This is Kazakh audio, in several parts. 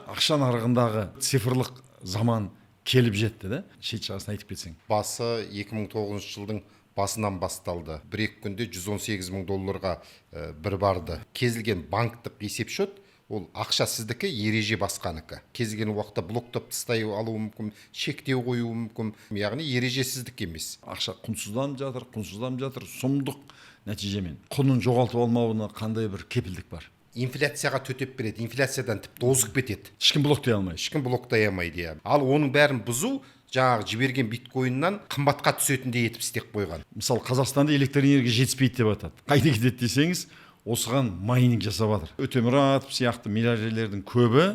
Ақша нарығындағы цифрлық заман келіп жетті да, шет жағасын айтып кетсең. Басы 2009 жылдың басынан басталды. Бір екі күнде 118 мың долларға бір барды. Кез келген банктық есепшот ол ақша сіздікі, ереже басқаныкі. Кез келген уақытта блоктап тастай алуы мүмкін, шектеу қоюы мүмкін. Яғни ереже сіздікі емес. Ақша құнсызданып жатыр, құнсызданып жатыр, сұмдық нәтижемен. Құнын жоғалтып алмауына қандай бір кепілдік бар? Инфляцияға төтеп береді, инфляциядан тіпті озып кетеді. Ешкім блоктай алмайды. Ешкім блоктай алмайды, иә. Ал оның бәрін бұзу жаңағы жіберген биткоиннан қымбатқа түсетіндей етіп істеп қойған. Мысалы, Қазақстанда электр энергия жетіспейді деп атады. Қайда кетеді десеңіз, осыған майнинг жасап жатыр. Өтемұратов сияқты миллиардерлердің көбі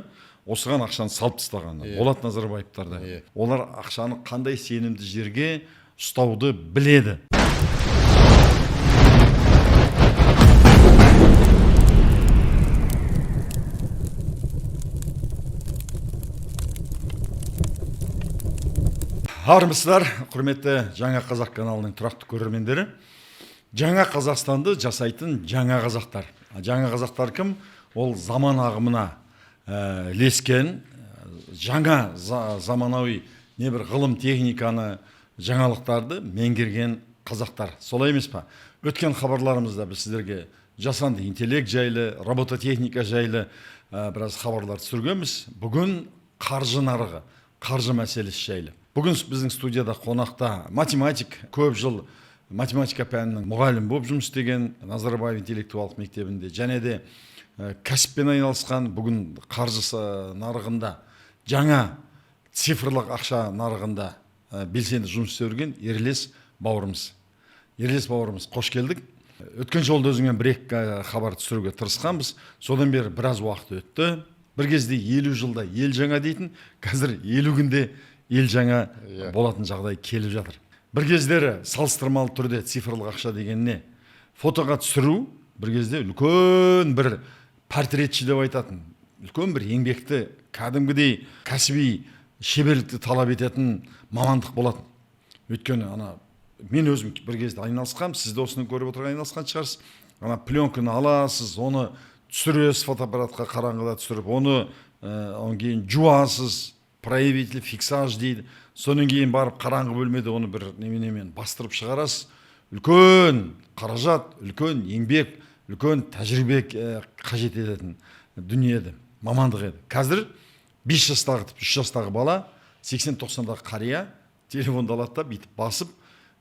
осыған ақшаны салып тастаған. Болат Назарбаевтар да. Олар ақшаны қандай сенімді жерге ұстауды біледі. Армысыздар, құрметті Жаңа Қазақ каналының тұрақты көрермендері. Жаңа Қазақстанды жасайтын жаңа қазақтар. Жаңа қазақтар кім? Ол заман ағымына ілескен, жаңа заманауи небір ғылым, техниканы, жаңалықтарды меңгерген қазақтар. Солай емес па? Өткен хабарларымызда біз сіздерге жасанды интеллект жайлы, робототехника жайлы біраз хабарлар түсіргенбіз. Бүгін қаржы нарығы, қаржы мәселесі жайлы. Бүгін біздің студияда қонақта математик, көп жыл математика пәнінің мұғалімі болып жұмыс істеген Назарбаев интеллектуалдық мектебінде және де кәсіппен айналысқан, бүгін қаржы нарығында, жаңа цифрлық ақша нарығында белсенді жұмыс істеп жүрген Ерлес бауырымыз. Ерлес бауырымыз, қош келдік. Өткен жолда өзіңмен бір екі хабар түсіруге тырысқанбыз. Содан бері біраз уақыт өтті. Бір кезде 50 жылда ел жаңа дейтін, қазір 50 күнде ел жаңа болатын жағдай келіп жатыр. Бір кездері салыстырмалы түрде цифрлық ақша деген не? Фотоға түсіру бір кезде үлкен бір портретші деп айтатын, үлкен бір еңбекті, кәдімгідей кәсіби шеберлікті талап ететін мамандық болатын. Өйткені ана мен өзім бір кезде айналысқам, сіз де осыны көріп отырған айналысқан шығарсыз. Ана пленканы аласыз, оны түсіресіз фотоаппаратқа қараңғыда түсіріп, оны одан кейін жуасыз, проявитель, фиксаж дейді. Содан кейін барып қараңғы бөлмеде оны бір неменемен бастырып шығарасыз. Үлкен қаражат, үлкен еңбек, үлкен тәжірибе қажет ететін дүние еді, мамандық еді. Қазір 5 жастағы, тіпті 3 жастағы бала, 80-90-дағы қария телефонды алады да бүйтіп басып,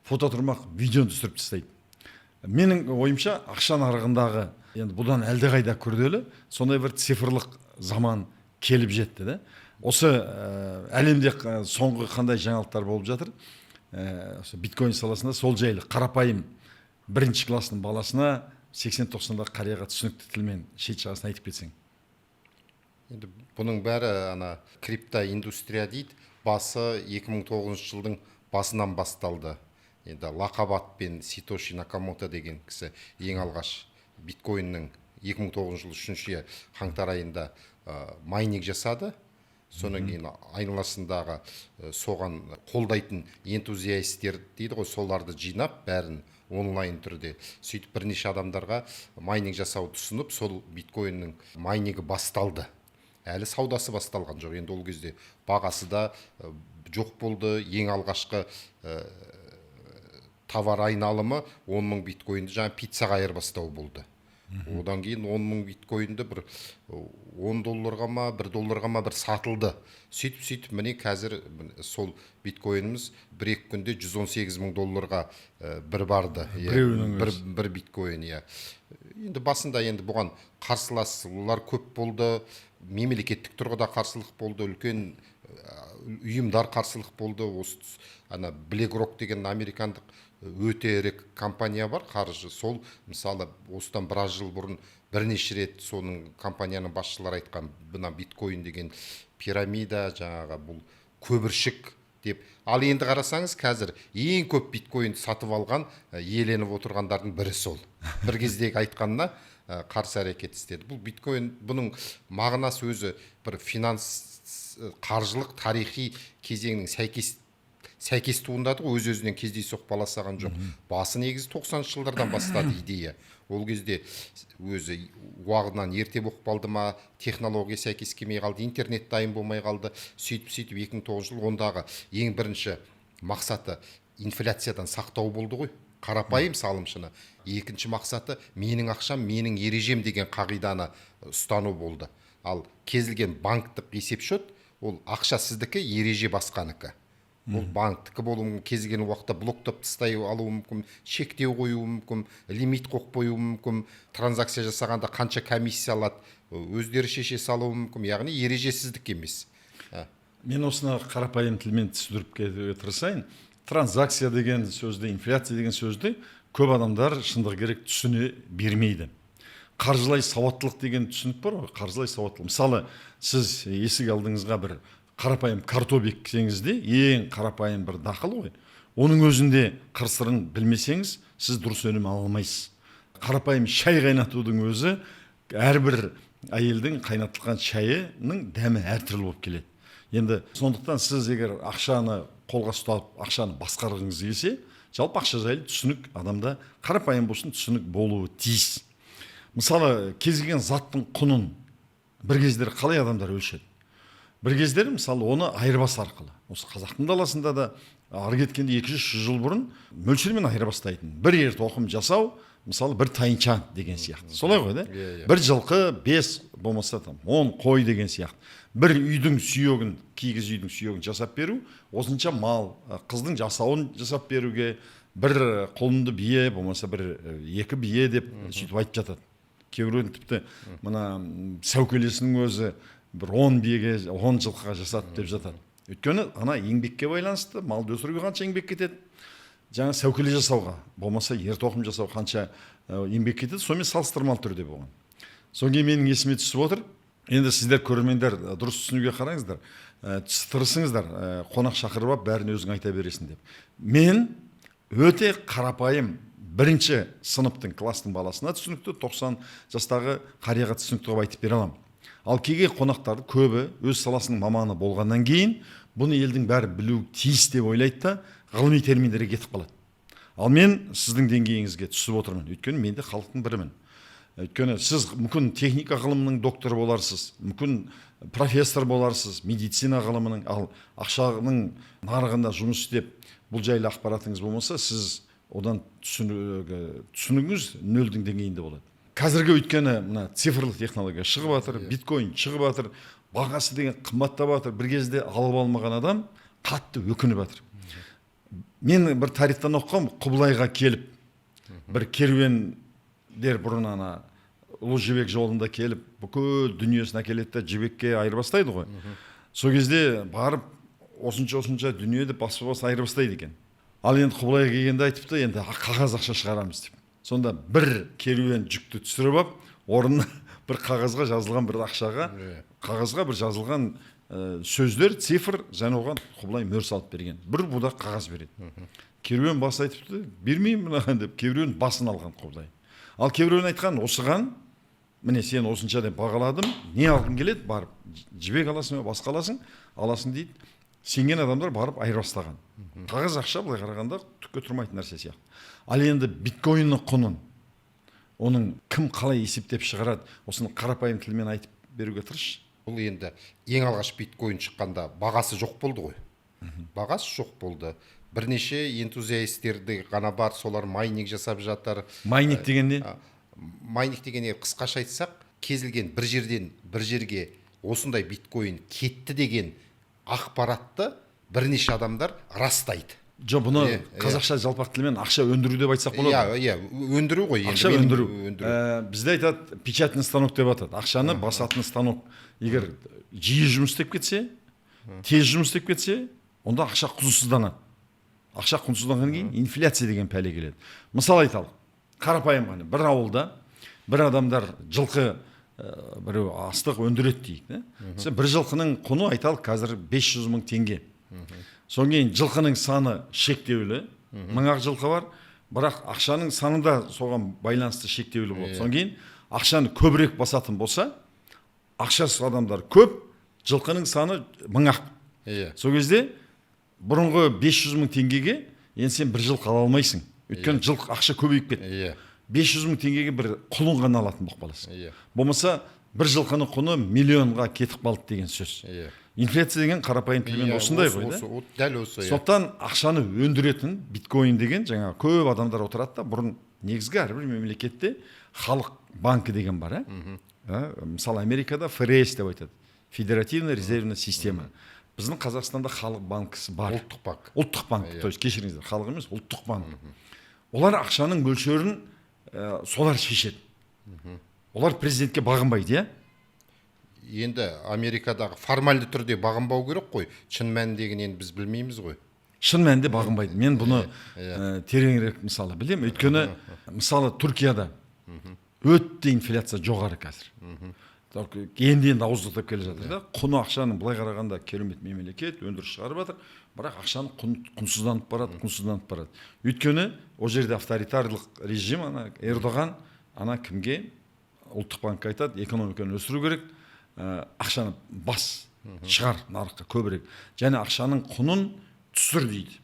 фото тұрмақ видеоны түсіріп тастайды. Менің ойымша, ақша нарығындағы енді бұдан әлдеқайда күрделі сондай бір цифрлық заман келіп жетті да. Осы әлемде соңғы қандай жаңалықтар болып жатыр? Осы биткоин саласында сол жайлы қарапайым бірінші класстың баласына 80-90-дағы қарияға түсінікті тілмен шет жағасын айтып кетсең. Енді бұның бәрі ана криптоиндустрия дейді, басы 2009 жылдың басынан басталды. Енді лақап атпен Сатоши Накамото деген кісі ең алғаш биткоиннің 2009 жылы 3 қаңтар айында майнинг жасады. Содан кейін айналасындағы соған қолдайтын энтузиасттер дейді ғой, соларды жинап бәрін онлайн түрде сөйтіп бірнеше адамдарға майнинг жасауды ұсынып, сол биткоиннің майнингі басталды. Әлі саудасы басталған жоқ. Енді ол кезде бағасы да жоқ болды. Ең алғашқы товар айналымы 10 мың биткоинді жаңа пиццаға айырбастау болды. Одан кейін 10 мың биткоинді бір 10 долларға ма, 1 долларға ма бір сатылды. Сөйтіп-сөйтіп міне қазір сол биткоиніміз бір екі күнде 118 мың долларға бір барды. Біреуінің өзі. Бір биткоин, иә. Енді басында енді бұған қарсыласулар көп болды, мемлекеттік тұрғыда қарсылық болды, үлкен ұйымдар қарсылық болды. Осы ана BlackRock деген американдық өте ірі компания бар, қаржы. Сол мысалы осыдан біраз жыл бұрын бірнеше рет соның компанияның басшылары айтқан, мына биткоин деген пирамида, жаңағы бұл көбіршік деп. Ал енді қарасаңыз, қазір ең көп биткоинді сатып алған, иеленіп отырғандардың бірі сол. Бір кездегі айтқанына қарсы әрекет істеді. Бұл биткоин, бұның мағынасы өзі бір финанс, қаржылық тарихи кезеңнің сәйкес туындады ғой, өз-өзінен кездейсоқ баласаған жоқ. Басы негізі 90-шы жылдардан бастады идея. Ол кезде өзі уағынан ерте болып қалды ма, технология сәйкес келмей қалды, интернет дайын болмай қалды. Сөйтіп 2009 жыл ондағы ең бірінші мақсаты инфляциядан сақтау болды ғой, қарапайым салымшыны. Екінші мақсаты менің ақшам, менің ережем деген қағиданы ұстану болды. Ал кез келген банктік есепшот ол ақша сіздікі, ереже басқаныкі. Ол банктікі болуы мүмкін, кез келген уақытта блоктап тастай алуы мүмкін, шектеу қоюы мүмкін, лимит қойып қоюы мүмкін, транзакция жасағанда қанша комиссия алады өздері шеше салуы мүмкін, яғни ережесіздік емес. Мен осыны қарапайым тілмен түсіндіріп кетуге тырысайын. Транзакция деген сөзді, инфляция деген сөзді көп адамдар шындығы керек түсіне бермейді. Қаржылай сауаттылық деген түсінік бар ғой, қаржылай сауаттылық. Мысалы, сіз есік алдыңызға бір қарапайым картоп ексеңіз де, ең қарапайым бір дақыл ғой, оның өзінде қыр сырын білмесеңіз, сіз дұрыс өнім ала алмайсыз. Қарапайым шай қайнатудың өзі, әрбір әйелдің қайнатылған шайының дәмі әртүрлі болып келеді. Енді сондықтан сіз егер ақшаны қолға ұстап, ақшаны басқарғыңыз келсе, жалпы ақша жайлы түсінік адамда қарапайым болсын түсінік болуы тиіс. Мысалы, кез келген заттың құнын бір кездері қалай адамдар өлшеді? Бір кездері мысалы оны айырбас арқылы. Осы қазақтың даласында да ары кеткенде 200 жыл бұрын мөлшермен айырбастайтын. Бір ер тоқым жасау, мысалы, бір тайынша деген сияқты. Солай ғой да? Бір жылқы 5 болмаса там 10 қой деген сияқты. Бір үйдің сүйегін, кигіз үйдің сүйегін жасап беру, осынша мал, қыздың жасауын жасап беруге бір құлынды бие, болмаса бір екі бие деп сөйтіп айтып жатады. Кейбіреудің тіпті мына сәукелесінің өзі бір 10 биеге, 10 жылқыға жасады деп жатады. Өйткені ана еңбекке байланысты, малды өсіруге қанша еңбек кетеді, жаңа сәукеле жасауға, болмаса ер тоқым жасау қанша еңбек кетеді, сонымен салыстырмалы түрде болған. Содан кейін менің есіме түсіп отыр. Енді сіздер көрермендер дұрыс түсінуге қараңыздар, тырысыңыздар, қонақ шақырып алып бәрін өзің айта бересің деп. Мен өте қарапайым бірінші сыныптың класстың баласына түсінікті, 90 жастағы қарияға түсінікті қылып айтып бере аламын. Ал кейге қонақтарды көбі өз саласының маманы болғаннан кейін бұны елдің бәрі білуі тиіс деп ойлайды да, ғылыми терминдерге кетіп қалады. Ал мен сіздің деңгейіңізге түсіп отырмын, өйткені мен де халықтың бірімін. Өйткені сіз мүмкін техника ғылымының докторы боларсыз, мүмкін профессор боларсыз, медицина ғылымының, ал ақшаның нарығында жұмыс істеп бұл жайлы ақпаратыңыз болмаса, сіз одан түсінігіңіз нөлдің деңгейінде болады. Қазіргі өйткені мына цифрлық технология шығып жатыр, биткоин шығып жатыр, бағасы деген қымбаттап жатыр. Бір кезде алып алмаған адам қатты өкініп жатыр. Мен бір тарихтан оқығам, Құбылайға келіп бір керуендер бұрын ана Ұлы Жібек жолында келіп бүкіл дүниесін әкеледі де жібекке айырбастайды ғой. Сол кезде барып осынша дүние деп баспа-бас айырбастайды екен. Ал енді Құбылайға келгенде айтыпты, енді қағаз ақша шығарамыз деп. Сонда бір керуен жүкті түсіріп алып, орнына бір қағазға жазылған бір ақшаға, қағазға бір жазылған сөздер, цифр, және оған Құбылай мөр салып берген. Бір будақ қағаз береді. Керуен басы айтыпты, бермеймін мынаған деп, керуен басын алған Құбылай. Ал керуен айтқан, осыған міне сен осынша деп бағаладым, не алғың келеді, барып жібек аласың ба, басқа аласың, аласың дейді. Сенген адамдар барып айырбастаған. Қағаз ақша былай қарағанда түкке тұрмайтын нәрсе сияқты. Ал енді биткоиннің құнын, оның кім қалай есептеп шығарады, осыны қарапайым тілмен айтып беруге тырысшы. Бұл енді ең алғаш биткоин шыққанда бағасы жоқ болды ғой. Бағасы жоқ болды. Бірнеше энтузиастерді ғана бар, солар майнинг жасап жатыр. Майнинг деген не? Майнинг деген не, қысқаша айтсақ, кез келген бір жерден бір жерге осындай биткоин кетті деген ақпаратты бірнеше адамдар растайды. Жоқ, бұны қазақша жалпақ тілмен ақша өндіру деп айтсақ болады. Иә, өндіру ғой енді. Ақша өндіру. Өндіру. Бізде айтады, печатный станок деп атады. Ақшаны басатын станок. Егер жиі жұмыс істеп кетсе, тез жұмыс істеп кетсе, онда ақша құнсызданады. Ақша құнсызданғаннан кейін инфляция деген пәле келеді. Мысал айталық, қарапайым ғана бір ауылда бір адамдар жылқы біреу астық өндіреді дейік, да? Сен бір жылқының құны айталық қазір 500 мың теңге. Содан кейін жылқының саны шектеулі, 1000 жылқы бар, бірақ ақшаның саны да соған байланысты шектеулі болады. Содан кейін ақшаны көбірек басатын болса, ақшасыз адамдар көп, жылқының саны 1000. Сол кезде бұрынғы 500 мың теңгеге енді сен бір жылқы ала алмайсың. Өйткені жылқы ақша көбейіп кетті. 500 мың теңгеге бір құлын ғана алатын болып қаласың. Иә. Болмаса бір жылқының құны миллионға кетіп қалды деген сөз. Иә. Инфляция деген қарапайым тілмен Иә, осындай осы- ғой да. осы, дәл осы, иә. Сондықтан ақшаны өндіретін биткоин деген жаңағы көп адамдар отырады да, бұрын негізгі әрбір мемлекетте халық банкі деген бар, ә? Ә, мысалы, Америкада ФРС деп айтады, Федеративная резервная система. Біздің Қазақстанда халық банкісі бар. Ұлттық банк. Ұлттық банк, то есть, кешіріңіздер, халық емес, ұлттық банк. Олар ақшаның мөлшерін солар шешеді, олар президентке бағынбайды, иә. Енді Америкадағы формальды түрде бағынбау керек қой, шын мәніндегін енді біз білмейміз ғой. Шын мәнінде бағынбайды. Мен бұны тереңірек, мысалы, білемін, өйткені, мысалы, Түркияда өте инфляция жоғары қазір. Так, енді енді ауыздықтап келе жатыр да құны ақшаның. Былай қарағанда, керемет мемлекет, өндіріс шығарып жатыр, бірақ ақшаның құнсызданып барады, құнсызданып барады, өйткені ол жерде авторитарлық режим. Ана Эрдоған ана кімге, ұлттық банкке айтады: экономиканы өсіру керек, ақшаны бас, шығар нарыққа көбірек және ақшаның құнын түсір дейді,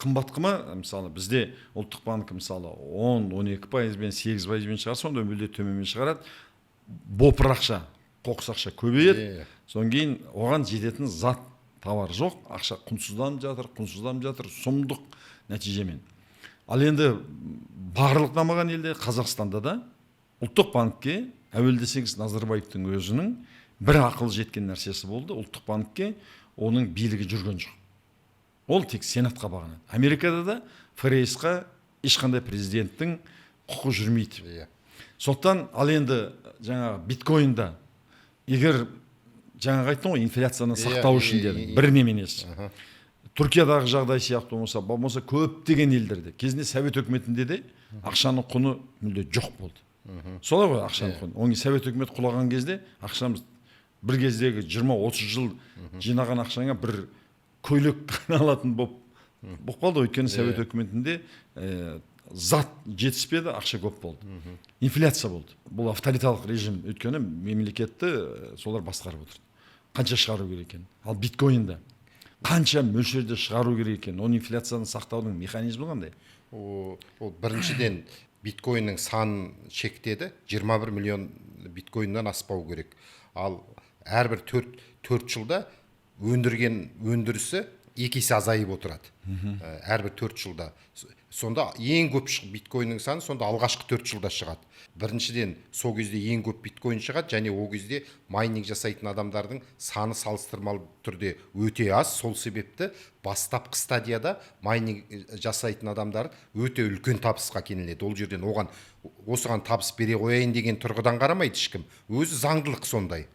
қымбат қылма. Мысалы, бізде ұлттық банк, мысалы, 10-12 пайызбен, 8 пайызбен шығарса, онда мүлде төменмен шығарады. Бопыр ақша, қоқыс ақша көбейеді. Содан кейін оған жететін зат, товар жоқ, ақша құнсызданып жатыр, құнсызданып жатыр, сұмдық нәтижемен. Ал енді барлық дамыған елде, Қазақстанда да ұлттық банкке, әуел десеңіз, Назарбаевтың өзінің бір ақыл жеткен нәрсесі болды: ұлттық банкке оның билігі жүрген жоқ, ол тек сенатқа бағынады. Америкада да ФРС-қа ешқандай президенттің құқы жүрмейді. Сондықтан, ал енді жаңағы биткоинда, егер жаңағы айттым ғой, инфляцияны сақтау үшін дедім, бір неменесі. Түркиядағы жағдай сияқты болмаса көптеген елдерде, кезінде Совет өкіметінде де ақшаның құны мүлде жоқ болды, солай ғой, ақшаның құны. Одан кейін Совет өкіметі құлаған кезде ақшамыз, бір кездегі 20-30 жыл жинаған ақшаңа бір көйлек қана алатын болып қалды ғой, өйткені Совет өкіметінде зат жетіспеді, ақша көп болды, инфляция болды. Бұл авторитарлық режим, өйткені мемлекетті солар басқарып отырды, қанша шығару керек екен. Ал биткоинді қанша мөлшерде шығару керек екен, оны инфляцияны сақтаудың механизмі қандай? Ол біріншіден, биткоиннің санын шектеді, 21 миллион биткоиннан аспау керек. Ал әрбір 4 жылда өндірген өндірісі екі есе азайып отырады. Әрбір 4 жылда. Сонда ең көп биткоиннің саны сонда алғашқы 4 жылда шығады. Біріншіден, сол кезде ең көп биткоин шығады және ол кезде майнинг жасайтын адамдардың саны салыстырмалы түрде өте аз. Сол себепті бастапқы стадияда майнинг жасайтын адамдар өте үлкен табысқа кенеледі ол жерден. Оған, осыған табыс бере қояйын деген тұрғыдан қарамайды ешкім, өзі заңдылық сондай: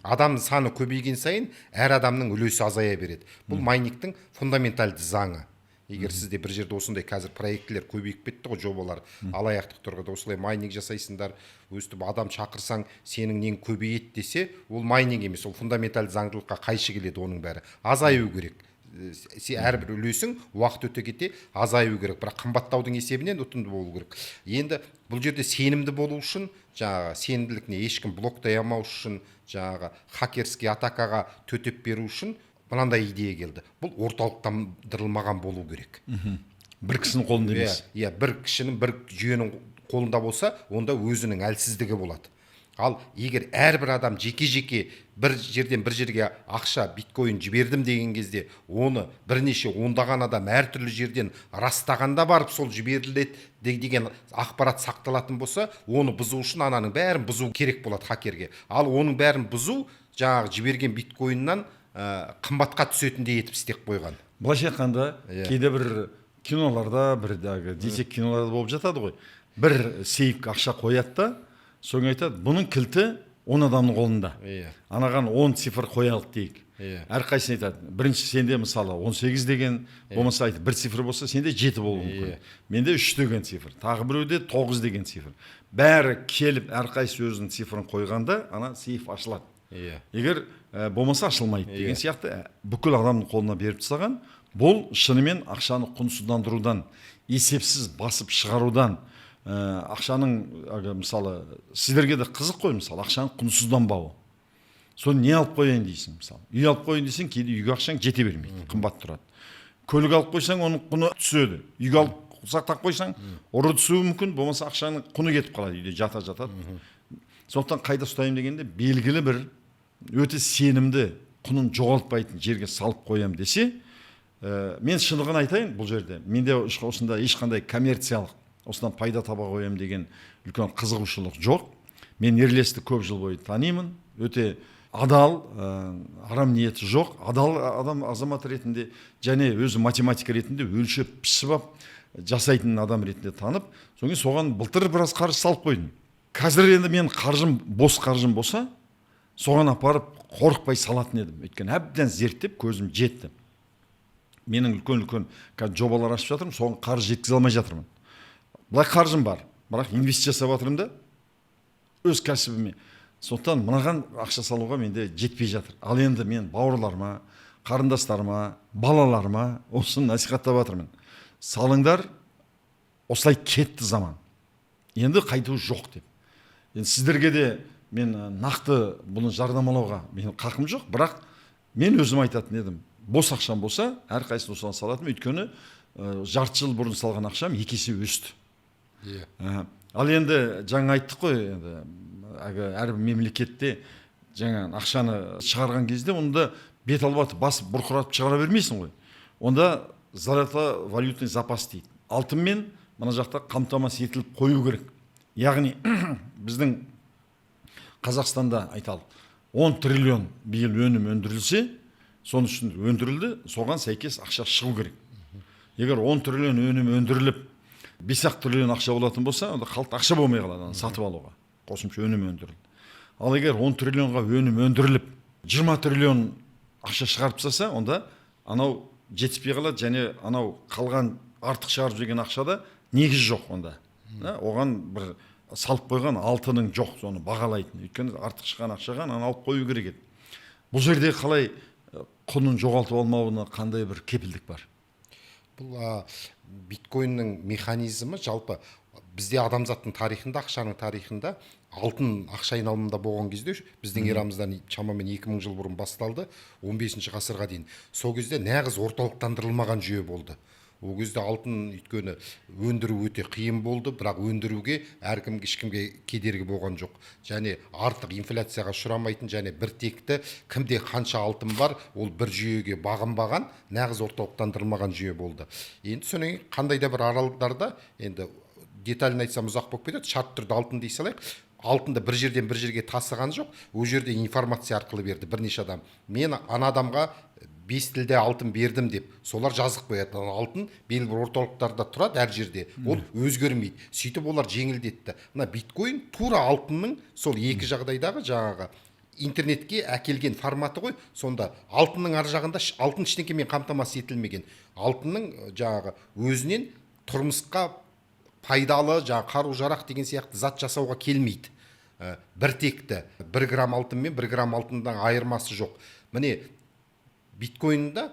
адам саны көбейген сайын әр адамның үлесі азая береді. Бұл майнингтің фундаментальды заңы. Егер сізде бір жерде осындай, қазір проектілер көбейіп кетті ғой, жобалар, алаяқтық тұрғыда осылай майнинг жасайсыңдар, өстіп адам шақырсаң, сенің нең көбейеді десе, ол майнинг емес, ол фундаментальды заңдылыққа қайшы келеді. Оның бәрі азаю керек. Әрбір үлесің уақыт өте кете азаю керек, бірақ қымбаттаудың есебінен ұтымды болу керек. Енді бұл жерде сенімді болу үшін, жаңағы сенімділікне ешкім блоктай алмау үшін, жаңағы хакерский атакаға төтеп беру үшін мынандай идея келді: бұл орталықтандырылмаған болу керек. Бір кісінің қолында емес. Иә, бір кісінің, бір жүйенің қолында болса, онда өзінің әлсіздігі болады. Ал егер әрбір адам жеке жеке бір жерден бір жерге ақша, биткоин жібердім деген кезде, оны бірнеше ондаған адам әртүрлі жерден растағанда барып сол жіберіледі деген ақпарат сақталатын болса, оны бұзу үшін ананың бәрін бұзу керек болады хакерге. Ал оның бәрін бұзу жаңағы жіберген биткоиннан қымбатқа түсетіндей етіп істеп қойған. Былайша айтқанда, кейде бір киноларда, бір десек, киноларда болып жатады ғой, бір сейфке ақша қояды да, содан айтады: бұның кілті 10 адамның қолында. Анаған 10 цифр қоялық дейік. Әрқайсысын айтады: бірінші сенде, мысалы, 18 деген болмаса, айт, бір цифр болса, сенде жеті болуы мүмкін, менде үш деген цифр, тағы біреуде тоғыз деген цифр. Бәрі келіп, әрқайсысы өзінің цифрын қойғанда, ана сейф ашылады. Егер болмаса, ашылмайды деген сияқты. Бүкіл адамның қолына беріп тастаған. Бұл шынымен ақшаны құнсыздандырудан, есепсіз басып шығарудан, ақшаның әлгі, мысалы, сіздерге де қызық қой, мысалы, ақшаның құнсызданбауы. Соны не алып қояйын дейсің, мысалы, үй алып қояйын десең, кейде үйге ақшаң жете бермейді, қымбат тұрады. Көлік алып қойсаң, оның құны түседі. Үйге алып Сақтап қойсаң, ұры түсуі мүмкін, болмаса ақшаның құны кетіп қалады, үйде жата жатады. Сондықтан қайда ұстаймын дегенде, белгілі бір өте сенімді, құнын жоғалтпайтын жерге салып қоямын десе, мен шындығын айтайын, бұл жерде менде осында ешқандай коммерциялық, осыдан пайда таба қоямын деген үлкен қызығушылық жоқ. Мен Ерлесті көп жыл бойы танимын, өте адал, арам ниеті жоқ, адал адам, азамат ретінде және өзі математик ретінде өлшеп пішіп алып жасайтын адам ретінде танып, содан кейін соған былтыр біраз қаржы салып қойдым. Қазір енді мен қаржым, бос қаржым болса, соған апарып қорықпай салатын едім, өйткені әбден зерттеп көзім жетті. Менің үлкен үлкен қазір жобалар ашып жатырмын, соған қаржы жеткізе алмай жатырмын. Былай қаржым бар, бірақ инвестиция жасап жатырмын да өз кәсібіме, сондықтан мынаған ақша салуға менде жетпей жатыр. Ал енді мен бауырларыма, қарындастарыма, балаларыма осыны насихаттап жатырмын: салыңдар, осылай кетті заман, енді қайту жоқ деп. Енді сіздерге де мен нақты бұны жарнамалауға менің қақым жоқ, бірақ мен өзім айтатын едім, бос ақшам болса, әрқайсысын осыған салатынмын, өйткені жарты жыл бұрын салған ақшам екі есе өсті. Ал енді жаңа айттық қой, енді әлгі әрбір мемлекетте жаңа ақшаны шығарған кезде онда бет албаты басып бұрқыратып шығара бермейсің ғой. Онда золотовалютный запас дейді, алтынмен мына жақта қамтамасыз етіліп қою керек. Яғни біздің Қазақстанда, айталық, 10 триллион биыл өнім өндірілсе, соның үшін өндірілді, соған сәйкес ақша шығу керек. Егер 10 триллион өнім өндіріліп, 5-ақ триллион ақша болатын болса, онда халықта ақша болмай қалады аны сатып алуға, қосымша өнім өндірілді. Ал егер 10 триллионға өнім өндіріліп, 20 триллион ақша шығарып тастаса, онда анау жетіспей қалады және анау қалған артық шығарып жүрген ақшада негіз жоқ онда. Да, оған бір салып қойған алтының жоқ соны бағалайтын, өйткені артық шыққан ақшаға ананы алып қою керек еді. Бұл жерде қалай құнын жоғалтып алмауына қандай бір кепілдік бар? Бұл биткоиннің механизмі, жалпы бізде адамзаттың тарихында, ақшаның тарихында алтын ақша айналымында болған кезде, біздің эрамыздан шамамен 2000 жыл бұрын басталды, 15 ғасырға дейін, сол кезде нағыз орталықтандырылмаған жүйе болды. Ол кезде алтын, өйткені өндіру өте қиын болды, бірақ өндіруге әркімге, ешкімге кедергі болған жоқ және артық инфляцияға ұшырамайтын және бір текті, кімде қанша алтын бар, ол бір жүйеге бағынбаған, нағыз орталықтандырылмаған жүйе болды. Енді содан кейін қандай да бір аралдарда, енді деталін айтсам, ұзақ болып кетеді, шартты түрде алтын дей салайық, алтынды бір жерден бір жерге тасыған жоқ, ол жерде информация арқылы берді бірнеше адам. Мен ана адамға бес тілде алтын бердім деп солар жазып қояды. Ана алтын белгілі бір орталықтарда тұрады әр жерде, ол өзгермейді. Сөйтіп олар жеңілдетті. Мына биткоин тура алтынның сол екі жағдайдағы жаңағы интернетке әкелген форматы ғой. Сонда алтынның ар жағында алтын ештеңкемен қамтамасыз етілмеген, алтынның жаңағы өзінен тұрмысқа пайдалы жаңағы қару жарақ деген сияқты зат жасауға келмейді. Бір текті бір грамм алтын мен бір грамм алтынның айырмасы жоқ. Міне, биткоинда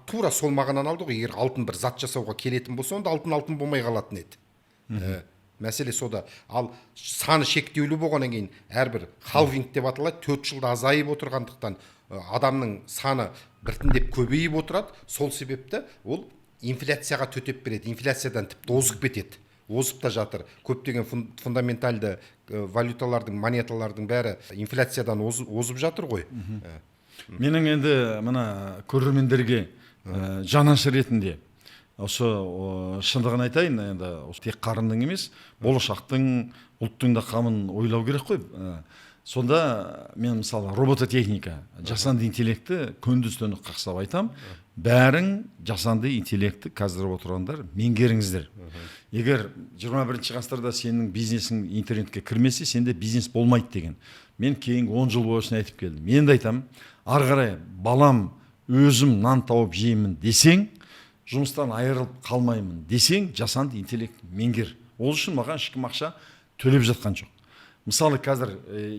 тура сол мағынаны алды ғой. Егер алтын бір зат жасауға келетін болса, онда алтын алтын болмай қалатын еді. Мәселе сода. Ал саны шектеулі болғаннан кейін, әрбір халвинг деп аталады, 4 жылда азайып отырғандықтан, адамның саны біртіндеп көбейіп отырады. Сол себепті ол инфляцияға төтеп береді, инфляциядан тіпті озып кетеді, озып та жатыр. Көптеген фундаментальды валюталардың, монеталардың бәрі инфляциядан озып жатыр ғой. Менің енді мына көрермендерге жанашыр ретінде осы шындығын айтайын, енді осы тек қарынның емес, болашақтың, ұлттың да қамын ойлау керек қой. Сонда мен, мысалы, робототехника, жасанды интеллектті күндіз түні қақсап айтам: бәрің жасанды интеллектті қазір отырғандар меңгеріңіздер. Егер 21 ғасырда сенің бизнесің интернетке кірмесе, сенде бизнес болмайды деген. Мен кейінгі 10 жыл бойы осыны айтып келдім, енді айтамын. Ары қарай балам, өзім нан тауып жеймін десең, жұмыстан айырылып қалмаймын десең, жасанды интеллект меңгер. Ол үшін маған ешкім ақша төлеп жатқан жоқ. Мысалы, қазір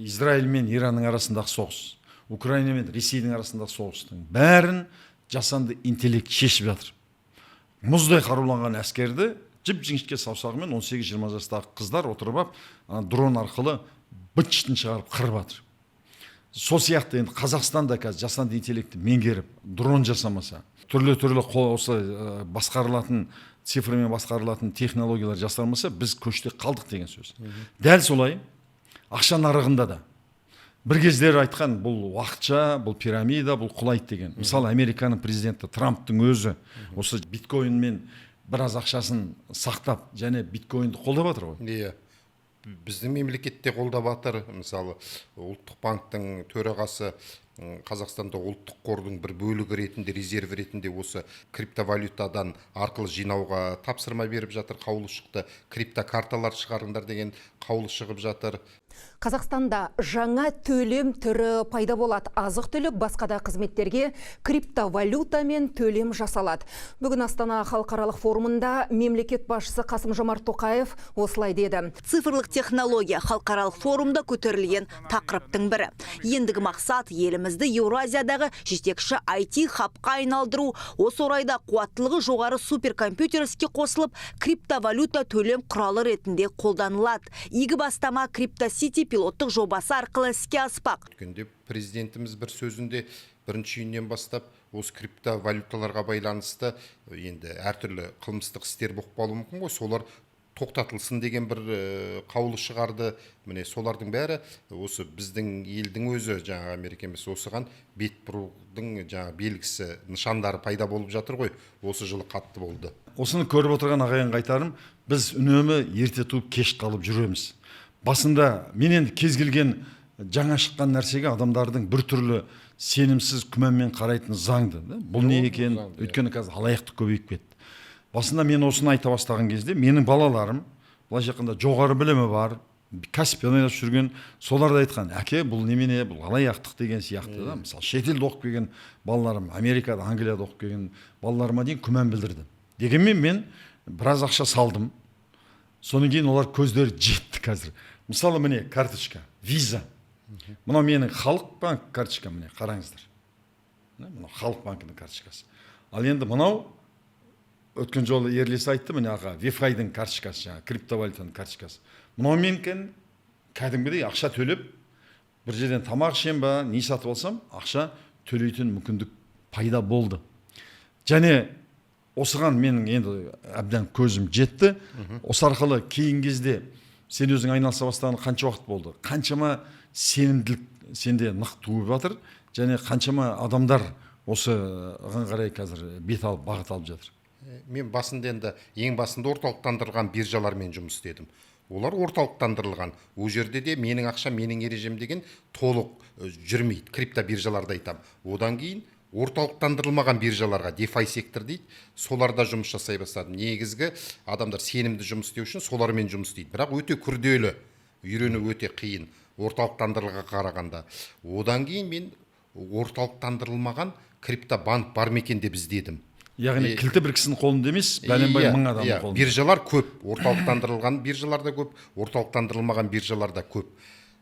Израиль мен Иранның арасындағы соғыс, Украина мен Ресейдің арасындағы соғыстың бәрін жасанды интеллект шешіп жатыр. Мұздай қаруланған әскерді жіп жіңішке саусағымен 18-20 жастағы қыздар отырып алып, ана дрон арқылы быт шытын шығарып қырып жатыр. Сол сияқты енді Қазақстанда қазір жасанды интеллектті меңгеріп, дрон жасамаса, түрлі түрлі осы басқарылатын Цифрмен басқарылатын технологиялар жасалмаса, біз көште қалдық деген сөз. Дәл солай ақша нарығында да бір кездері айтқан: бұл уақытша, бұл пирамида, бұл құлайды деген. Мысалы, Американың президенті Трамптың өзі осы биткоинмен біраз ақшасын сақтап және биткоинді қолдап жатыр ғой. Иә, біздің мемлекетте қолдап жатыр. Мысалы, Ұлттық банктің төрағасы Қазақстанда ұлттық қордың бір бөлігі ретінде, резерв ретінде осы криптовалютадан арқылы жинауға тапсырма беріп жатыр. Қаулы шықты, криптокарталар шығарыңдар деген қаулы шығып жатыр. Қазақстанда жаңа төлем түрі пайда болады. Азық түлік, басқа да қызметтерге криптовалютамен төлем жасалады. Бүгін Астана халықаралық форумында мемлекет басшысы Қасым Жомарт Тоқаев осылай деді. Цифрлық технология – халықаралық форумда көтерілген тақырыптың бірі. Ендігі мақсат – елімізді Еуразиядағы жетекші IT хабқа айналдыру. Осы орайда қуаттылығы жоғары суперкомпьютер іске қосылып, криптовалюта төлем құралы ретінде қолданылады. Игі бастама Крипто Сити пилоттық жобасы арқылы іске аспақ. Өткенде президентіміз бір сөзінде 1 июньнен бастап осы криптовалюталарға байланысты енді әртүрлі қылмыстық істер болып қалуы мүмкін ғой, солар тоқтатылсын деген бір қаулы шығарды. Міне, солардың бәрі осы біздің елдің өзі, жаңағы Америка емес, осыған бет бұрудың жаңағы белгісі, нышандары пайда болып жатыр ғой. Осы жылы қатты болды. Осыны көріп отырған ағайынға айтарым: біз үнемі ерте туып, кеш қалып жүреміз. Басында мен енді кез келген жаңа шыққан нәрсеге адамдардың біртүрлі сенімсіз, күмәнмен қарайтыны заңды да. Бұл не екен? Заңды, иә. Өйткені қазір алаяқтық көбейіп кетті. Басында мен осыны айта бастаған кезде менің балаларым, былайша айтқанда, жоғары білімі бар, кәсіппен айналысып жүрген, солар да айтқан: «Әке, бұл немене, бұл алаяқтық» деген сияқты да. Мысалы, шетелде оқып келген балаларым, Америкада, Англияда оқып келген балаларыма дейін күмән білдірді. Дегенмен мен біраз ақша салдым. Содан кейін олар көздері жетті. Қазір, мысалы, міне, карточка Виза, мынау менің Халық банк карточка. Міне, қараңыздар. Міне, мынау Халық банкінің карточкасы. Ал енді мынау, өткен жолы Ерлес айтты, міне, аға, Вифайдың карточкасы, жаңағы криптовалютаның карточкасы. Мынау менікі. Кәдімгідей ақша төлеп, бір жерден тамақ ішемін ба, не сатып алсам, ақша төлейтін мүмкіндік пайда болды. Және осыған менің енді әбден көзім жетті. Осы арқылы кейін кезде сен өзің айналыса бастағаны қанша уақыт болды? Қаншама сенімділік сенде нық туып жатыр және қаншама адамдар осыған қарай қазір бет алып, бағыт алып жатыр? Мен басында, енді ең басында орталықтандырылған биржалармен жұмыс істедім. Олар орталықтандырылған, ол жерде де менің ақшам, менің ережем деген толық жүрмейді. Крипто биржаларды айтамын. Одан кейін орталықтандырылмаған биржаларға, DeFi сектор дейді, соларда жұмыс жасай бастадым. Негізгі адамдар сенімді жұмыс істеу үшін солармен жұмыс істейді, бірақ өте күрделі, үйрену өте қиын орталықтандырылғанға қарағанда. Одан кейін мен орталықтандырылмаған криптобанк бар ма екен деп іздедім. Яғни кілті бір кісінің қолында емес, бәленбай Иә, мың адамның қолында. Биржалар көп, орталықтандырылған биржалар да көп, орталықтандырылмаған биржалар да көп.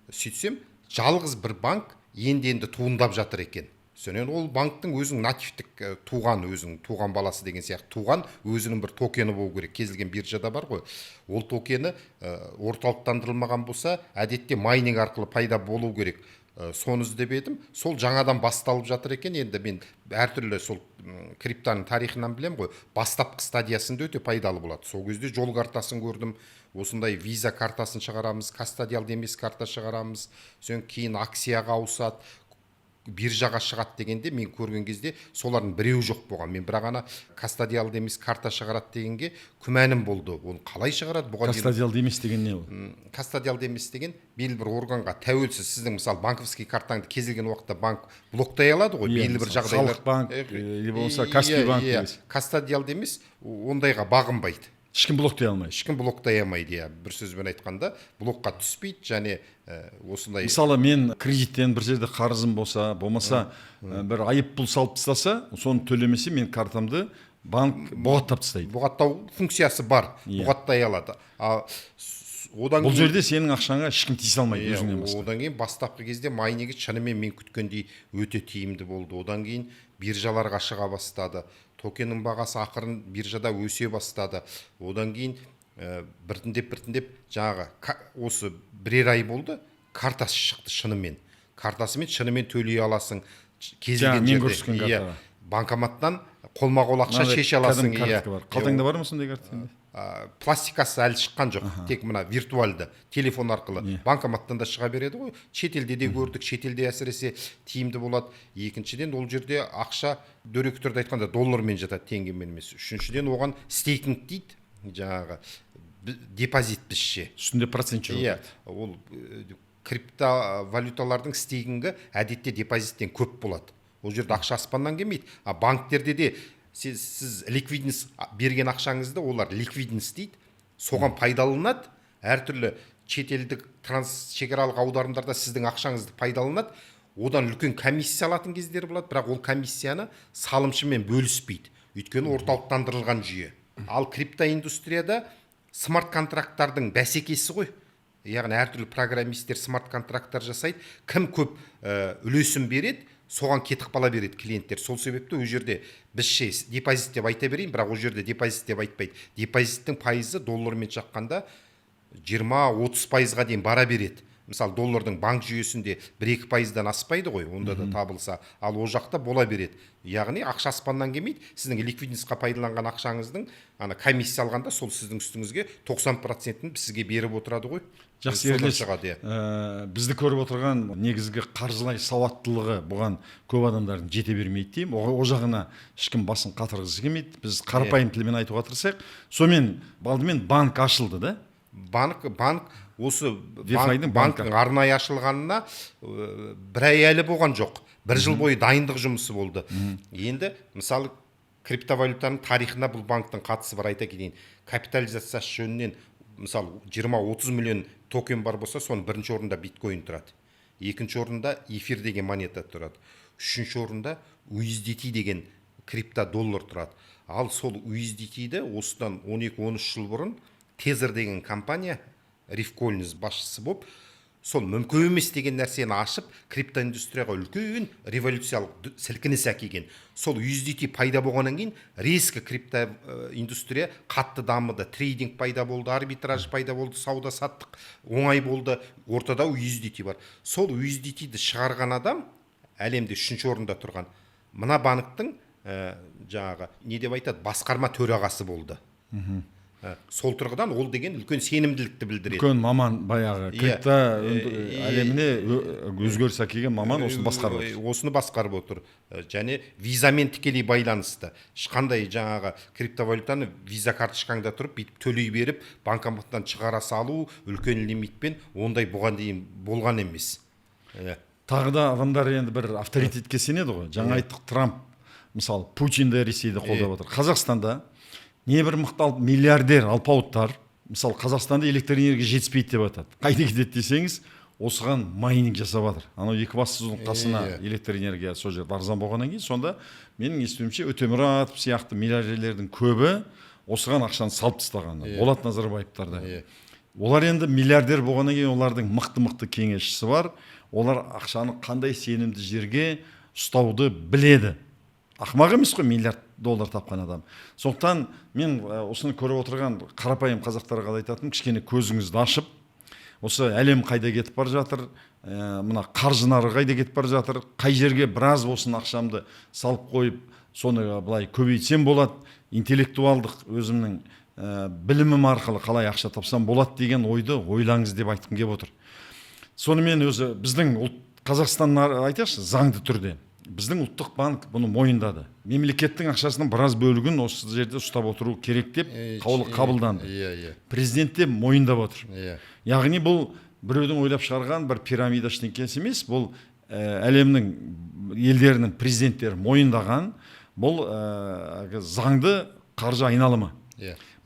Сөйтсем, жалғыз бір банк енді енді туындап жатыр екен. Сонен ол банктың өзінің нативтік туған, өзінің туған баласы деген сияқты, туған өзінің бір токені болу керек. Кез келген биржада бар ғой. Ол токені орталықтандырылмаған болса, әдетте майнинг арқылы пайда болу керек. Соны іздеп едім, сол жаңадан басталып жатыр екен. Енді мен әртүрлі сол криптоның тарихынан білем ғой, бастапқы стадиясында өте пайдалы болады. Сол кезде жол картасын көрдім: осындай Виза картасын шығарамыз, кастодиалды емес карта шығарамыз, содан кейін акцияға ауысады, биржаға шығады дегенде, мен көрген кезде солардың біреуі жоқ болған. Мен бірақ ана кастодиалды емес карта шығарады дегенге күмәнім болды. Оны қалай шығарады бұған дейін? Кастодиалды емес деген не ол? Кастодиалды емес деген – белгілі бір органға тәуелсіз. Сіздің, мысалы, банковский картаңды кез келген уақытта банк блоктай алады ғой. Иә, белгілі бір мысалы, жағдайлар. Халық банк, или болмаса Каспий банк деген. Кастодиалды емес ондайға бағынбайды. Ешкім блоктай алмайды. Ешкім блоктай алмайды, иә. Бір сөзбен айтқанда, блокқа түспейді және осындай. Мысалы, мен кредиттен бір жерде қарызым болса, болмаса бір айыппұл салып тастаса, соны төлемесе, мен картамды банк бұғаттап тастайды. Бұғаттау функциясы бар. Бұғаттай алады. А одан Бұл кейін жерде сенің ақшаңа ешкім тиісе алмайды өзіңнен басқа. Одан кейін бастапқы кезде майнингі шынымен мен күткендей өте тиімді болды. Одан кейін биржаларға шыға бастады, токеннің бағасы ақырын биржада өсе бастады. Одан кейін біртіндеп біртіндеп жаңағы осы бірер ай болды, картасы шықты. Шынымен картасымен шынымен төлей аласың кез Жаңа келген мен жерде. көрсеткен Иә, картаға. банкоматтан. Қолма-қол ақша Мынандай шеше аласың. Кәдімгі карточка бар. Қалтаңда бар ма сондай карта сенде? Пластикасы әлі шыққан жоқ, тек мына виртуальды телефон арқылы банкоматтан да шыға береді ғой. Шетелде де көрдік, шетелде әсіресе тиімді болады. Екіншіден, ол жерде ақша дөрекі түрде айтқанда доллармен жатады, теңгемен емес. Үшіншіден, оған стейкинг дейді, жаңағы депозит бізше. Үстінде процент жүріп Иә, ол криптовалюталардың стейкингі әдетте депозиттен көп болады. Ол жерде ақша аспаннан келмейді. А банктерде де сіз ликвидность берген ақшаңызды олар ликвидность дейді, соған пайдаланады. Әртүрлі шетелдік трансшекаралық аударымдарда сіздің ақшаңызды пайдаланады. Одан үлкен комиссия алатын кездері болады, бірақ ол комиссияны салымшымен бөліспейді, өйткені орталықтандырылған жүйе. Ал криптоиндустрияда смарт контракттардың бәсекесі ғой, яғни әртүрлі программисттер смарт контракттар жасайды. Кім көп үлесін береді, соған кетіп қала береді клиенттер. Сол себепті ол жерде бізше депозит деп айта берейін, бірақ ол жерде депозит деп айтпайды. Депозиттің пайызы доллармен шаққанда 20-30%-ға дейін бара береді. Мысалы, доллардың банк жүйесінде 1-2%-дан аспайды ғой, онда да табылса. Ал ол жақта бола береді. Яғни ақша аспаннан келмейді. Сіздің ликвидностьқа пайдаланған ақшаңыздың ана комиссия алғанда сол сіздің үстіңізге 90%-ін сізге беріп отырады ғой. Жақсы. Содан Ерлес, шығады, иә. Бізді көріп отырған негізгі қаржылай сауаттылығы бұған көп адамдардың жете бермейді деймін. О жағына ешкім басын қатырғысы келмейді. Біз қарапайым тілмен айтуға тырысайық. Сонымен, алдымен банк ашылды да. Банк осы DeFi-дің банк, банкі. Банктің арнайы ашылғанына бір ай әлі болған жоқ, бір жыл бойы дайындық жұмысы болды. Енді, мысалы, криптовалютаның тарихына бұл банктың қатысы бар, айта кетейін. Капитализациясы жөнінен, мысалы, 20-30 миллион токен бар болса, соның бірінші орында биткоин тұрады, екінші орында эфир деген монета тұрады, үшінші орында USDT деген крипто доллар тұрады. Ал сол USDT-ді осыдан 12-13 жыл бұрын Tether деген компания, Риф Коллинз басшысы болып, сол мүмкін емес деген нәрсені ашып, криптоиндустрияға үлкен революциялық сілкініс әкелген. Сол USDT пайда болғаннан кейін резко крипто индустрия қатты дамыды. Трейдинг пайда болды, арбитраж пайда болды, сауда саттық оңай болды. Ортада USDT бар. Сол USDT-ді шығарған адам, әлемде үшінші орында тұрған мына банктің жаңағы не деп айтады, басқарма төрағасы болды. Сол тұрғыдан ол деген үлкен сенімділікті білдіреді. Үлкен маман баяғы крипто әлеміне өзгеріс әкелген маман осыны басқарып отыр. Осыны басқарып отыр. Және визамен тікелей байланысты. Ешқандай жаңағы криптовалютаны виза карточкаңда тұрып, бүйтіп төлей беріп, банкоматтан шығара салу үлкен лимитпен, ондай бұған дейін болған емес. Иә. Тағы да адамдар енді бір авторитетке сенеді ғой. Жаңа айттық, Трамп, мысалы, Путин де Ресейді қолдап отыр. Қазақстанда небір мықты миллиардер алпауыттар, мысалы, Қазақстанда электр энергия жетіспейді деп айтады. Қайда кетеді десеңіз, осыған майнинг жасап жатыр. Анау Екібастұздың қасына электр энергия сол жерде арзан болғаннан кейін, сонда менің естуімше, Өтемұратов сияқты миллиардерлердің көбі осыған ақшаны салып тастаған. Болат Назарбаевтар да. Олар енді миллиардер болғаннан кейін, олардың мықты мықты кеңесшісі бар. Олар ақшаны қандай сенімді жерге ұстауды біледі. Ақымақ емес қой миллиард доллар тапқан адам. Сондықтан мен осыны көріп отырған қарапайым қазақтарға да айтатыным: кішкене көзіңізді ашып, осы әлем қайда кетіп бара жатыр, мына қаржы нарығы қайда кетіп бара жатыр, қай жерге біраз болсын ақшамды салып қойып, соны былай көбейтсем болады, интеллектуалдық өзімнің білімім арқылы қалай ақша тапсам болады деген ойды ойлаңыз деп айтқым келіп отыр. Сонымен, өзі біздің ұлт, Қазақстан айтайықшы, заңды түрде біздің Ұлттық банк бұны мойындады. Мемлекеттің ақшасының біраз бөлігін осы жерде ұстап отыру керек деп қаулы қабылданды. иә иә Президент те мойындап отыр. Яғни бұл біреудің ойлап шығарған бір пирамида ештеңкесі емес, бұл әлемнің елдерінің президенттері мойындаған бұл заңды қаржы айналымы.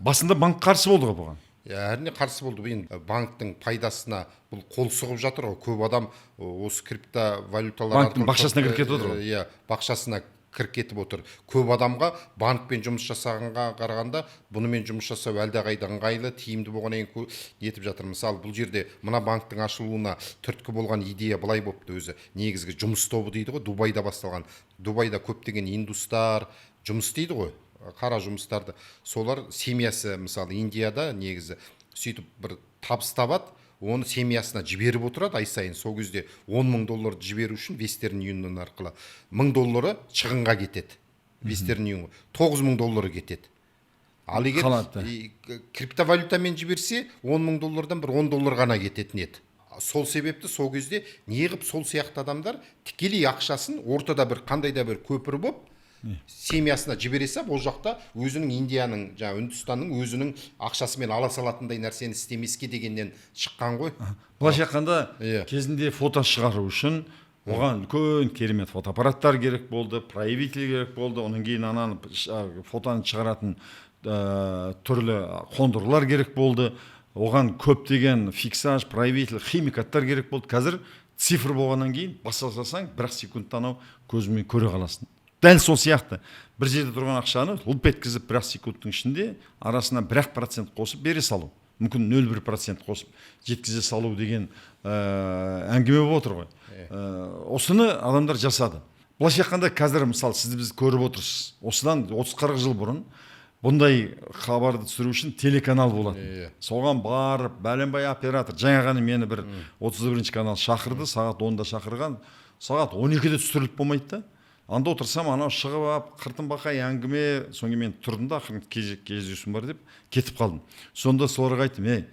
Басында банк қарсы болды ғой бұған. Иә, әрине, қарсы болды. Енді банктің пайдасына бұл қол сұғып жатыр ғой. Көп адам осы криптовалюталар Банктің арқылы бақшасына кіріп кетіп отыр ғой. Иә, бақшасына кіріп кетіп отыр. Көп адамға банкпен жұмыс жасағанға қарағанда бұнымен жұмыс жасау әлдеқайда ыңғайлы, тиімді болғаннан кейін нетіп жатыр. Мысалы, бұл жерде мына банктің ашылуына түрткі болған идея былай болыпты өзі. Негізгі жұмыс тобы дейді ғой, Дубайда басталған. Дубайда көптеген индустар жұмыс істейді ғой, қара жұмыстарды. Солар семьясы, мысалы, Индияда негізі, сөйтіп бір табыс табады, оны семьясына жіберіп отырады ай сайын. Сол кезде 10 мың долларды жіберу үшін Western Union арқылы 1000 доллары шығынға кетеді. Western Union 9000 доллар кетеді. Ал егер криптовалютамен жіберсе, 10 мың доллардан бір 10 доллар ғана кететін еді. Сол себепті сол кезде неғып сол сияқты адамдар тікелей ақшасын ортада бір қандай да бір көпір боп семьясына жібере сап, ол жақта өзінің Индияның, жаңа Үндістанның өзінің ақшасымен ала салатындай нәрсені істемеске дегеннен шыққан ғой. Былайша айтқанда, кезінде фото шығару үшін оған үлкен керемет фотоаппараттар керек болды, проявитель керек болды, одан кейін ананы фотоны шығаратын түрлі қондырғылар керек болды, оған көптеген фиксаж, проявитель, химикаттар керек болды. Қазір цифр болғаннан кейін баса салсаң, бір-ақ секундта анау көзіңмен көре қаласың. Дәл сол сияқты бір жерде тұрған ақшаны лып еткізіп бір-ақ секундтың ішінде арасына бір-ақ процент қосып бере салу, мүмкін 0,1% қосып жеткізе салу деген әңгіме болып отыр ғой. Осыны адамдар жасады. Былайша айтқанда, қазір мысалы сіз бізді көріп отырсыз, осыдан 30-40 жыл бұрын бұндай хабарды түсіру үшін телеканал болатын. Соған барып бәленбай оператор, жаңа ғана мені бір 31 канал шақырды, сағат 10-да шақырған, сағат 12-де түсіріліп болмайды да. Анда отырсам, анау шығып алып қыртын бақай әңгіме, содан кейін мен тұрдым да ақырын кездесуім бар деп кетіп қалдым. Сонда соларға айттым: ей,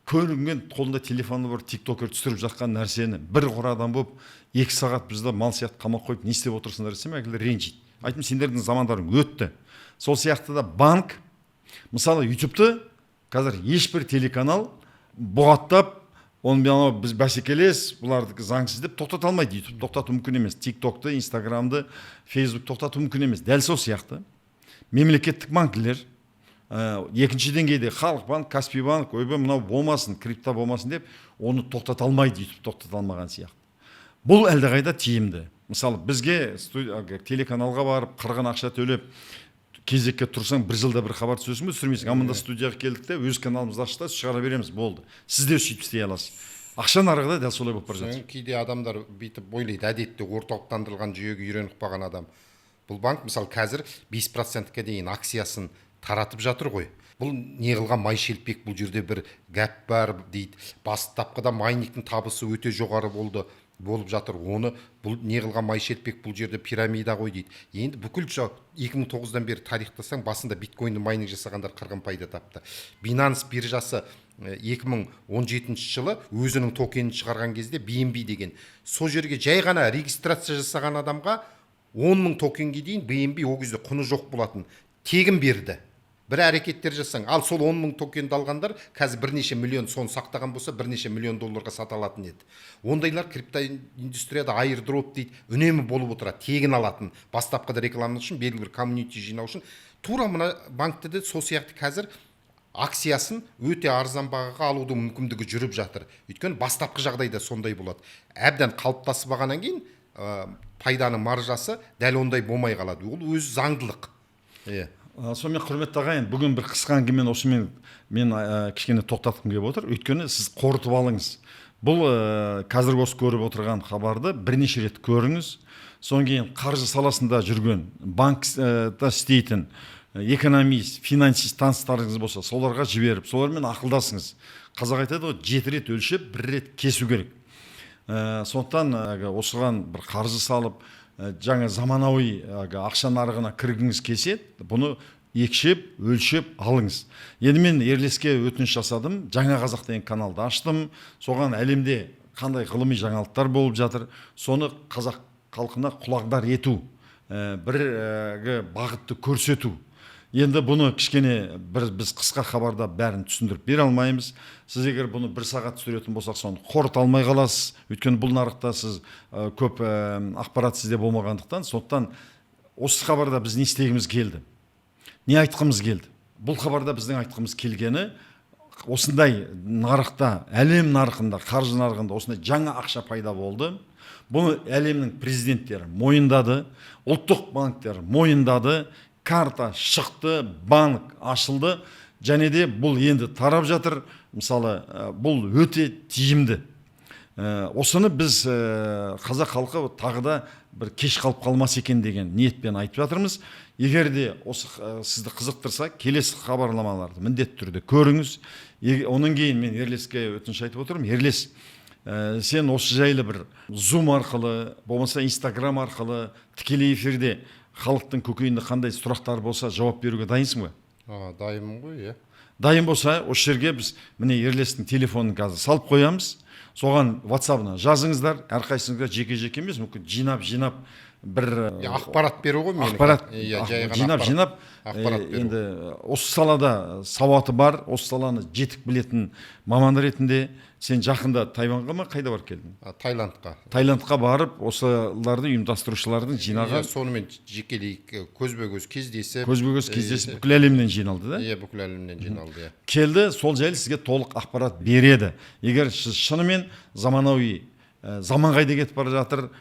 көрінген қолында телефоны бар тиктокер түсіріп жатқан нәрсені бір құр адам болып 2 сағат бізді мал сияқты қамап қойып не істеп отырсыңдар десем, әлгілер ренжиді. Айттым, сендердің замандарың өтті. Сол сияқты да банк, мысалы, ютубты қазір ешбір телеканал бұғаттап, оны анау біз бәсекелес, бұлардікі заңсыз деп тоқтата алмайды. Ютуб тоқтату мүмкін емес, тиктокты, инстаграмды, фейсбук тоқтату мүмкін емес. Дәл сол сияқты мемлекеттік банкілер, екінші деңгейде Халық банк, Каспий банк, ойбай мынау болмасын, крипто болмасын деп оны тоқтата алмайды, ютуб тоқтата алмаған сияқты. Бұл әлдеқайда тиімді. Мысалы, бізге телеканалға барып қырғын ақша төлеп кезекке тұрсаң, бір жылда бір хабар түсіресің бе, түсірмейсің. А мында студияға келдік те өз каналымызды аштық та шығара береміз, болды. Сіз де сөйтіп істей аласыз. Ақша нарығы да дәл солай болып бара жатыр. Кейде адамдар бүйтіп ойлайды, әдетте орталықтандырылған жүйеге үйреніп қалған адам. Бұл банк мысалы қазір 5%-ке дейін акциясын таратып жатыр ғой. Бұл не қылған май шелпек, бұл жерде бір гәп бар дейді. Бастапқыда майнингтің табысы өте жоғары болды, болып жатыр. Оны бұл не қылған май шелпек, бұл жерде пирамида ғой дейді. Енді бүкіл 2009-дан бері тарихтасаң, басында биткоинді майнинг жасағандар қырғын пайда тапты. Binance биржасы 2017 жылы өзінің токенін шығарған кезде BNB деген, сол жерге жай ғана регистрация жасаған адамға 10 мың токенге дейін BNB ол кезде құны жоқ болатын, тегін берді. Бір әрекеттер жасаң, ал сол 10 мың токенді алғандар қазір бірнеше миллион, соны сақтаған болса, бірнеше миллион долларға сата алатын еді. Ондайлар криптоиндустрияда airdrop дейді, үнемі болып отырады, тегін алатын, бастапқыда реклама үшін, белгілі бір комьюнити жинау үшін. Тура мына банкте де сол сияқты қазір акциясын өте арзан бағаға алудың мүмкіндігі жүріп жатыр. Өйткені бастапқы жағдайда сондай болады. Әбден қалыптасып алғаннан кейін пайданың маржасы дәл ондай болмай қалады. Ол өз заңдылық. Сонымен, құрметті ағайын, бүгін бір қысқа әңгімені осымен мен кішкене тоқтатқым келіп отыр. Өйткені сіз қорытып алыңыз. Бұл қазіргі осы көріп отырған хабарды бірнеше рет көріңіз. Содан кейін қаржы саласында жүрген, банкта істейтін экономист, финансист таныстарыңыз болса, соларға жіберіп, солармен ақылдасыңыз. Қазақ айтады ғой, 7 рет өлшеп, 1 рет кесу керек. Сондықтан осыған бір қаржы салып, жаңа заманауи ақша нарығына кіргіңіз келсе, бұны екшеп, өлшеп алыңыз. Енді мен Ерлеске өтініш жасадым, Жаңа Қазақ деген каналды аштым. Соған әлемде қандай ғылыми жаңалықтар болып жатыр, соны қазақ халқына құлағдар ету, бір бағытты көрсету. Енді бұны кішкене бір біз қысқа хабарда бәрін түсіндіріп бере алмаймыз. Сіз егер бұны бір сағат түсіретін болсақ, соны қорыта алмай қаласыз. Өйткені бұл нарықта сіз көп ақпарат сізде болмағандықтан, сондықтан осы хабарда біз не істегіміз келді, не айтқымыз келді? Бұл хабарда біздің айтқымыз келгені, осындай нарықта, әлем нарығында, қаржы нарығында осындай жаңа ақша пайда болды. Бұны әлемнің президенттері мойындады, ұлттық банктер мойындады, карта шықты, банк ашылды, және де бұл енді тарап жатыр. Мысалы, бұл өте тиімді. Осыны біз қазақ халқы тағы да бір кеш қалып қалмас екен деген ниетпен айтып жатырмыз. Егер де осы сізді қызықтырса, келесі хабарламаларды міндетті түрде көріңіз. Онан кейін мен Ерлеске өтініш айтып отырмын. Ерлес, сен осы жайлы бір Zoom арқылы, болмаса Instagram арқылы тікелей эфирде Халықтың көкейінде қандай сұрақтар болса, жауап беруге дайынсың ба? Дайынмын ғой, иә. Дайын болса, осы жерге біз, міне, Ерлестің телефонын қазір салып қоямыз. Соған ватсабына жазыңыздар әрқайсыңызға, жеке жеке емес, мүмкін жинап жинап бір Иә, ақпарат беру ғой менікі. Ақпарат. Иә, жай ғана жинап ақпарат. Жинап Ақпарат беру. Енді осы салада сауаты бар, осы саланы жетік білетін маман ретінде, сен жақында Тайваньға ма, қайда барып келдің? Таиландқа. Таиландқа барып, осыларды ұйымдастырушылардың жинаған. Иә, сонымен жекелей көзбе көз кездесіп. Көзбе көз кездесіп, бүкіл әлемнен жиналды да. Иә, бүкіл әлемнен жиналды, иә. Келді, сол жайлы сізге толық ақпарат береді. Егер сіз шынымен заманауи, заман қайда кетіп бара жатыр,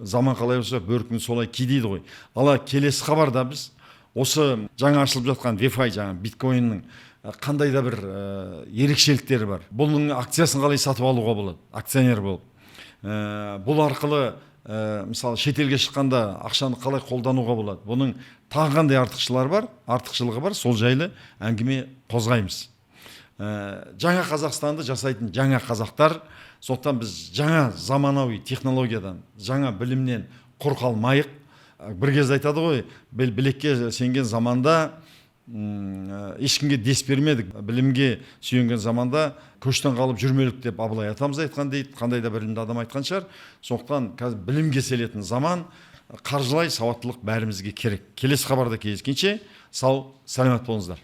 заман қалай болса, бөркіңді солай ки дейді ғой. Ал келесі хабарда біз осы жаңа ашылып жатқан DeFi, жаңа биткоиннің қандай да бір ерекшеліктері бар, бұның акциясын қалай сатып алуға болады акционер болып, бұл арқылы мысалы, шетелге шыққанда ақшаны қалай қолдануға болады, бұның тағы қандай артықшылары бар, артықшылығы бар, сол жайлы әңгіме қозғаймыз. Жаңа Қазақстанды жасайтын жаңа қазақтар. Сондықтан біз жаңа заманауи технологиядан, жаңа білімнен құр қалмайық. Бір кезде айтады ғой, білекке сенген заманда ешкімге дес бермедік, білімге сүйенген заманда көштен қалып жүрмелік деп Абылай атамыз айтқан дейді, қандай да бір білімді адам айтқан шығар. Сондықтан қазір білімге селетін заман, қаржылай сауаттылық бәрімізге керек. Келесі хабарда кездескенше сау саламат болыңыздар.